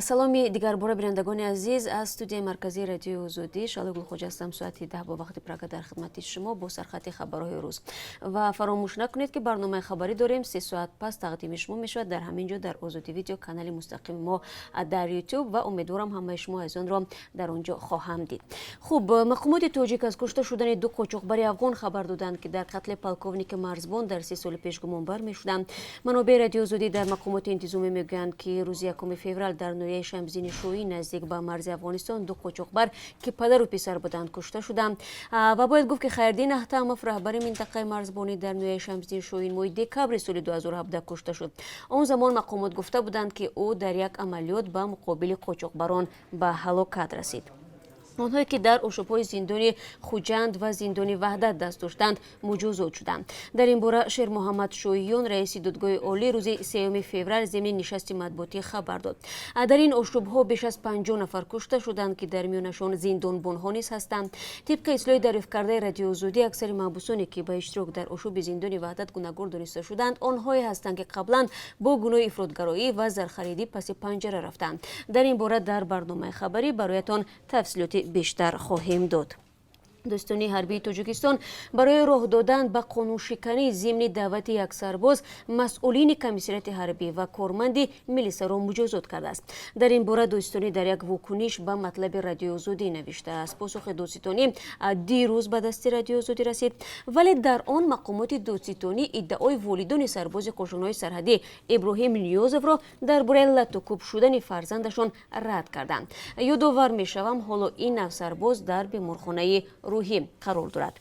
Саломи дигарбора, бинандагони азиз, аз студияи марказии Радиои Озодӣ. Шаҳло Гулхоҷа ҳастам. Соати 10 бо вақти Прага дар хидмати шумо бо сархати хабарҳои рӯз. Ва фаромӯш накунед, ки барномаи хабарӣ дорем, 3 соат пас тақдими шумо мешавад дар ҳамин ҷо, дар Озодӣ Видео, канали мустақими мо дар Ютуб, ва умедворам, ҳамаи шумо азизонро дар он ҷо хоҳам дид. Хуб, мақомоти тоҷик аз кушта шудани ду қочоқбари афғон хабар доданд, ки дар қатли полковники марзбон дар 3 соли пеш гумонбар мешуданд. Манобеи Радиои Озодӣ дар мақомоти интизомӣ мегӯянд, ки рӯзи 1 феврал дар ноҳияи Шамсиддини Шоҳин, наздик ба марзи Афғонистон, ду қочоқбар, ки падару писар буданд, кушта шуданд. Ва бояд гуфт, ки Хайрдин Аҳтамов, раҳбари минтақаи марзбонӣ дар ноҳияи Шамсиддини Шоҳин, моҳи декабри соли 2017 кушта шуд. Он замон мақомот гуфта буданд, ки ӯ дар як амалиёт ба муқобили қочоқбарон ба ҳалокат расид. Онҳое, ки дар ошӯбҳои зиндони Хуҷанд ва зиндони Ваҳдат даст доштанд, муҷозот шуданд. Дар ин бора Шермуҳаммад Шоҳиён, раиси Додгоҳи Олӣ, рӯзи 3 феврал зимни нишасти матбуотӣ хабар дод. Дар ин ошӯбҳо беш аз 50 нафар кушта шуданд, ки дар миёнашон зиндонбонҳо низ ҳастанд. Тибқи иттилои дарёфткардаи Радиои Озодӣ, аксари маҳбусоне, ки ба иштирок дар ошӯби зиндони Ваҳдат гунаҳгор дониста шуданд, онҳое ҳастанд, ки қаблан бо гуноҳи ифротгароӣ ва зархаридӣ паси панҷара рафтанд. Дар ин бора дар барномаи хабарӣ бароятон тафсилоти бештар хоҳем дод. Додситонии ҳарбии Тоҷикистон барои роҳ додан ба қонуншиканӣ зимни даъвати як сарбоз масъулини комиссариати ҳарбӣ ва корманди милисаро муҷозот кардааст. Дар ин бора додситонӣ дар як вокуниш ба матлаби Радиои Озодӣ навиштааст. Посухи додситонӣ дирӯз ба дасти Радиои Озодӣ расид, вале дар он мақомоти додситонӣ иддаои волидони сарбози қӯшунҳои сарҳадӣ Иброҳим Ниёзовро дар бораи латтукӯб шудани фарзандашон рад карданд. Ёдовар мешавам, ҳоло ин нав сарбоз дар беморхонаи рӯҳӣ қарор дорад.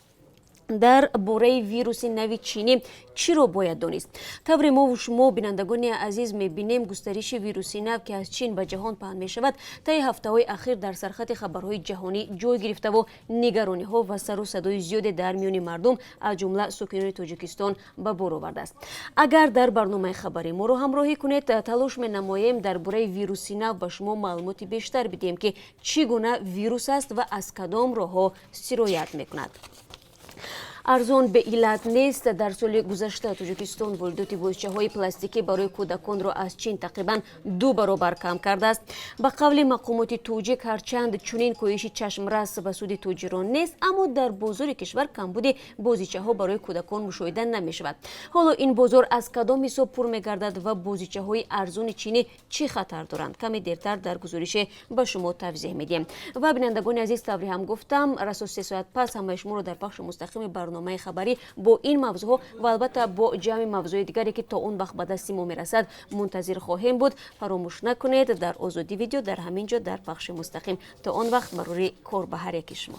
Дар бораи вируси нави чинӣ чиро бояд донист? Тавре мову шумо, бинандагони азиз, мебинем, густариши вируси нав, ки аз Чин ба ҷаҳон паҳн мешавад, таи ҳафтаҳои ахир дар сархати хабарҳои ҷаҳонӣ ҷой гирифтаву нигарониҳо ва сару садои зиёде дар миёни мардум, аз ҷумла сокинони Тоҷикистон, ба бор овардааст. Агар дар барномаи хабарӣ моро ҳамроҳӣ кунед, талош менамоем дар бораи вируси нав ба шумо маълумоти бештар бидиҳем, ки чӣ гуна вирус аст ва аз кадом роҳҳо сироят мекунад. Арзон беиллат нест. Дар соли гузашта Тоҷикистон воридоти бозичаҳои пластикӣ барои кӯдаконро аз Чин тақрибан ду баробар кам кардааст. Ба қавли мақомоти тоҷик, ҳарчанд чунин коҳиши чашмрас ба суди тоҷирон нест, аммо дар бозори кишвар камбуди бозичаҳо барои кӯдакон мушоҳида намешавад. Ҳоло ин бозор аз кадом ҳисоб пур мегардад ва бозичаҳои арзони чинӣ чӣ хатар доранд, каме дертар дар гузорише ба шумо тавзеҳ медиҳем. Ва, бинандагони азиз, тавре ҳам гуфтам, расо 3 соат пас ҳамаи шуморо дар пахши мустақими барномаи хабарӣ бо ин мавзӯъҳо ва албатта бо ҷамъи мавзӯи дигаре, ки то он вақт ба дасти мо мерасад, мунтазир хоҳем буд. Фаромӯш накунед, дар Озодӣ Видео, дар ҳамин ҷо, дар пахши мустақим. То он вақт барори кор ба ҳар яки шумо.